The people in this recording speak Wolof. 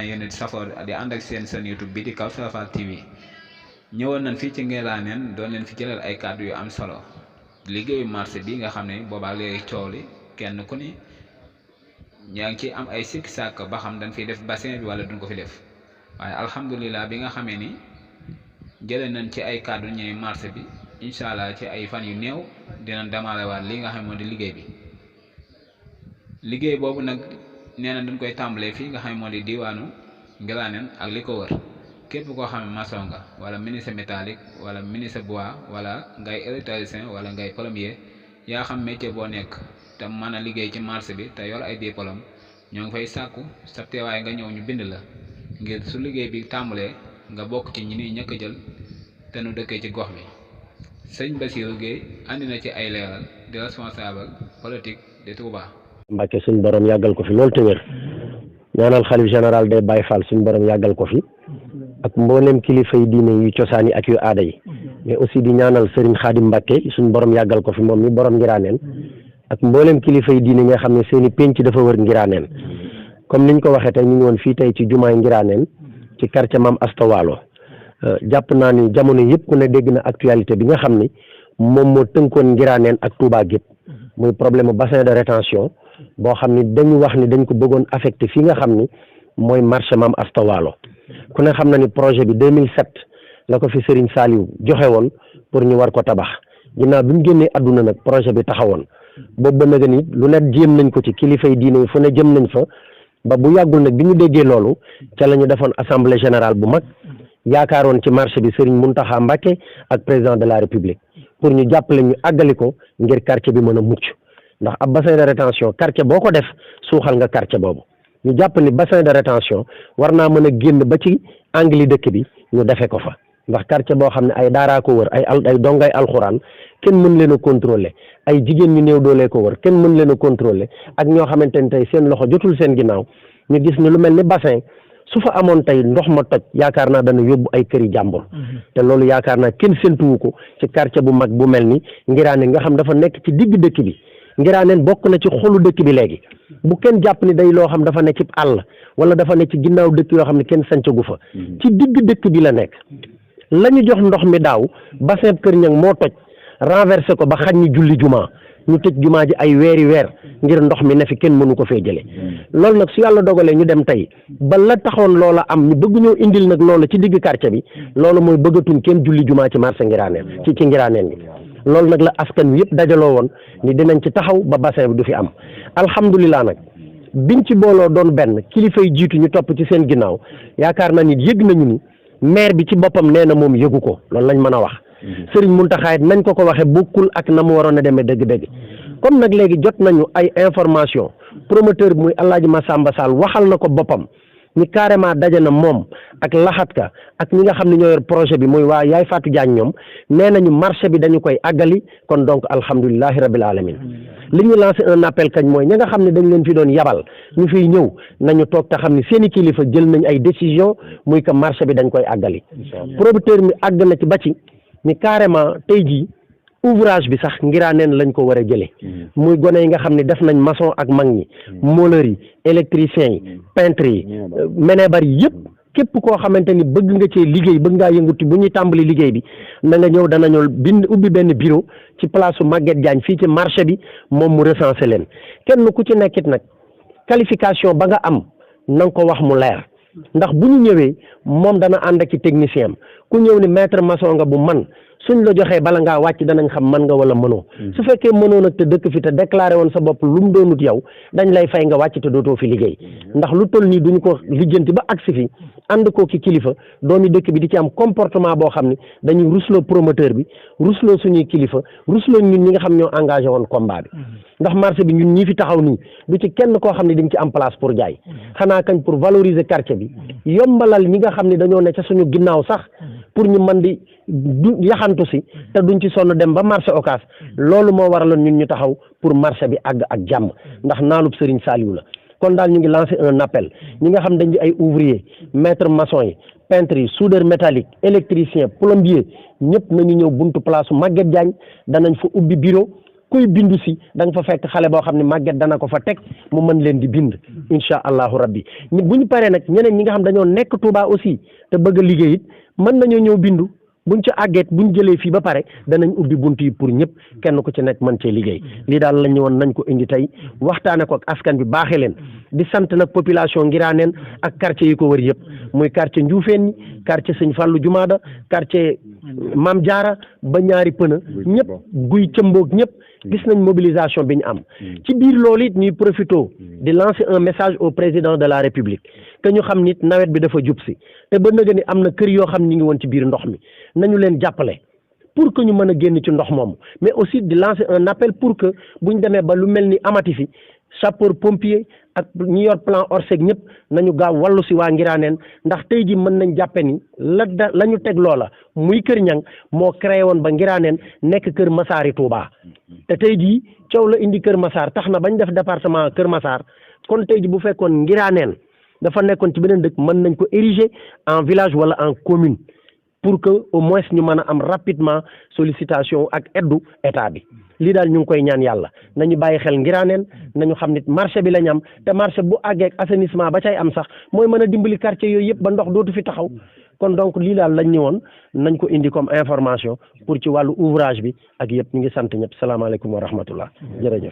yéen it safoo di ànd ak seen YouTube bi di Kawsara Fall TV ñëwoon nañ fii ci Nguéranene doon leen fi jëlal ay kàddu yu am solo liggéeyu marché bi nga xam ne boobaa léegi coow li kenn ku ni ñaa ngi ci am ay sikki sàkk ba xam dañ fiy def bassin bi wala duñ ko fi def waaye alhamdulilah bi nga xamee ni jëlee nañ ci ay kàddu ñëw marché bi incha allah ci ay fan yu néew dinañ démarrer waat li nga xam moo di liggéey bi liggéey boobu nag nee na dañ koy tàmbalee fii nga xam moo di diwaanu Nguéranene ak li ko wër képp koo xam ne maçon nga wala menuisier métallique wala menuisier bois wala ngay électricien wala ngay plombier yaa xam métier boo nekk te mën a liggéey ci marché bi te yor ay diplôme ñoo ngi fay sàkku sa teewaay nga ñëw ñu bind la ngir su liggéey bi tàmbalee nga bokk ci ñi ñuy ñëkk jël te nu dëkkee ci gox bi sëñ Bassirou Gueye andi na ci ay leeral di responsable politique de Touba. Mbàkke suñ borom yàggal ko fi loolu te wér ñaanal xalif général day Baye Fall suñ borom yàggal ko fi ak mboolem kilifa yi diine yu cosaan yi ak yu aada yi mais aussi di ñaanal Serigne Khadim Mbacke suñ borom yàggal ko fi moom mi borom Nguéranene ak mboolem kilifa yi diine nga xam ne seen i penc dafa wër Nguéranene comme niñ ko waxee tey ñu ngi woon fii tey ci jumaay Nguéranene ci quartier Mame Asta Walo jàpp naa ni jamono yëpp ku ne dégg na actualité bi nga xam ni moom moo tënkoon Nguéranene ak Touba gépp muy problème bassin de rétention boo xam ni dañu wax ni dañ ko bëggoon affecté fii nga xam ni mooy marché Mame Asta Walo ku ne xam na ni projet bi 2007 la ko fi Serigne Saliou joxe woon pour ñu war ko tabax ginnaaw bi mu génnee àdduna nag projet bi taxawoon boobu ba nag ni lu ne jéem nañ ko ci kilifa yi diine fu ne jëm nañ fa ba bu yàggul nag bi ñu déggee loolu ca la ñu defoon assemblée générale bu mag yaakaaroon ci marché bi Serigne Mountakha Mbacké ak président de la République pour ñu jàppale ñu àggali ko ngir quartier bi mën a mucc ndax ab bassin de rétention quartier boo ko def suuxal nga quartier boobu ñu jàpp ni bassin de rétention war naa mën a génn ba ci angli dëkk bi ñu defe ko fa ndax quartier boo xam ne ay daaraa ko wër ay dongay alxuraan kenn mën leen a contrôler ay jigéen ñu néew doolee ko wër kenn mën leen a contrôler ak ñoo xamante ni tey seen loxo jotul seen ginnaaw ñu gis ni lu mel ni bassin su fa amoon tey ndox ma toj yaakaar naa dana yóbbu ay këri jàmbur te loolu yaakaar naa kenn séntuwu ko ci quartier bu mag bu mel ni Nguéranene nga xam dafa nekk ci digg dëkk bi Nguéranene bokk na ci xolu dëkk bi léegi bu kenn jàpp ni day loo xam dafa nekk ci àll wala dafa nekk ci ginnaaw dëkk yoo xam ne kenn sancagu fa ci digg dëkk bi la nekk la ñu jox ndox mi daaw bassin Kër Ñang moo toj renversé ko ba xañ ñu julli jumaa ñu tëj jumaa ji ay weeri weer ngir ndox mi ne fi kenn mënu ko fee jële loolu nag su yàlla dogalee ñu dem tey ba la taxoon loola am ñu bëgg ñoo indil nag loola ci digg quartier bi loolu mooy bëggatuñ kenn julli jumaa ci marché Nguéranene ci Nguéranene bi loolu nag la askan wi yëpp dajaloo woon ni dinañ ci taxaw ba bassin bi du fi am alhamdulilah nag biñ ci booloo doon benn kilifa yi jiitu ñu topp ci seen ginnaaw yaakaar naa ni yëg nañu ni maire bi ci boppam nee na moom yëgu ko loolu lañ mën a wax Serigne Mountakha it nañ ko waxe bokkul ak na mu waroon a demee dëgg-dëgg comme nag léegi jot nañu ay information promoteur bi muy Alaaji Massamba Sall waxal na ko boppam ni carrément daje na moom ak laxatka ak ñi nga xam ne ñoo yor projet bi muy waa Yaay Fatou Diagne ñoom nee nañu marché bi dañu koy àggali kon donc alhamdulilahi rabbil alamin li ñu lancé un appel kañ mooy ñi nga xam ne dañ leen fi doon yabal ñu fiy ñëw nañu toog te xam ne seeni kilifa jël nañ ay décision muy que marché bi dañ koy àggali promoteur mi àgg na ci ba ci ni carrément tey jii ouvrage bi sax Nguéranene lañ ko war a jëlee muy gone yi nga xam ne def nañ maçon ak mag ñi mooleur yi électricien yi peintre yi menebar yi yëpp képp koo xamante ni bëgg nga cee liggéey bëgg ngaa yënguti bu ñuy tàmbali liggéey bi na nga ñëw danañu ubbi benn bureau ci place su Maguette Diagne fii ci marché bi moom mu recensé leen kenn ku ci nekkit nag qualification ba nga am na nga ko wax mu leer ndax bu ñu ñëwee moom dana ànd ak ci technicien am ku ñëw ni maître maçon nga bu man suñ la joxee bala ngaa wàcc danañ xam man nga wala mënoo su fekkee mënoo nag te dëkk fi te déclaré woon sa bopp lu mu doonut yow dañ lay fay nga wàcc te dootoo fi liggéey ndax lu toll nii duñu ko lijjanti ba agsi fi ànd koo ki kilifa doomi dëkk bi di ci am comportement boo xam ne dañuy rusloo promoteur bi rusloo suñuy kilifa rusloo ñun ñi nga xam ñoo engagé woon combat bi ndax marché bi ñun ñii fi taxaw nii du ci kenn koo xam ne di nga ci am place pour jaay xanaa kañ pour valoriser quartier bi yombalal ñi nga xam ne dañoo ne ca suñu ginnaaw sax pour ñu mën di yaxantu si te duñ ci sonn dem ba marché Ocass loolu moo waraloon ñun ñu taxaw pour marché bi àgg ak jàmm ndax naalub Serigne Saliou la kon daal ñu ngi lancé un appel ñi nga xam dañ di ay ouvrier maître maçon yi peintre yi soudeur métallique électricien plombier ñëpp nañu ñëw buntu place Maguette Diagne danañ fa ubbi bureau kuy bindu si da nga fa fekk xale boo xam ne màgget dana ko fa teg mu mën leen di bind incha allahu rabbi bu ñu paree nag ñeneen ñi nga xam dañoo nekk Touba aussi te bëgg a liggéey it mën nañoo ñëw bindu buñ ca àggeet buñ jëlee fii ba pare danañ ubbi bunt yi pour ñëpp kenn ku ci nekk mën cee liggéey lii daal lañ ñëwoon nañ ko indi tey waxtaane ko ak askan bi baaxee leen di sant nag population Ngiraneen ak quartier yi ko wër yëpp muy quartier Ndioufène ñi quartier Sëñ Fallou Jumaada quartier Mam Diarra ba ñaari pëna ñëpp guy cëmboog ñëpp gis nañ mobilisation bi ñu am ci biir loolu it ñuy profito di lancer un message au président de la République que ñu xam nit nawet bi dafa jub si te ba nëga ni am na kër yoo xam ñi ngi woon ci biir ndox mi nañu leen jàppale pour que ñu mën a génn ci ndox moomu mais aussi di lancer un appel pour que buñ demee ba lu mel ni amati fi sapeur pompier ak ñi yor plan Orsec ñëpp nañu gaaw wàllu si waa Ngiraneen ndax tey ji mën nañ jàppe ni la ñu teg loola muy Kër Ñang moo créé woon ba Ngiraneen nekk Kër Masaari Touba te tey jii coow la indi Kër Masaar tax na bañ def département Kër Masaar kon tey ji bu fekkoon Ngiraneen dafa nekkoon ci beneen dëkk mën nañ ko ériger en village wala en commune pour que au moins ñu mën a am rapidement sollicitation ak eddu état bi lii daal ñu ngi koy ñaan yàlla nañu bàyyi xel Ngiraneen nañu xam nit marché bi lañ am te marché bu àggee ak assainissement ba cay am sax mooy mën a dimbali quartier yooyu yëpp ba ndox dootu fi taxaw kon donc lii daal lañ ñëwoon nañ ko indi comme information pour ci wàllu ouvrage bi ak yëpp ñu ngi sant ñëpp salaamaaleykum wa rahmatullah jërëjëf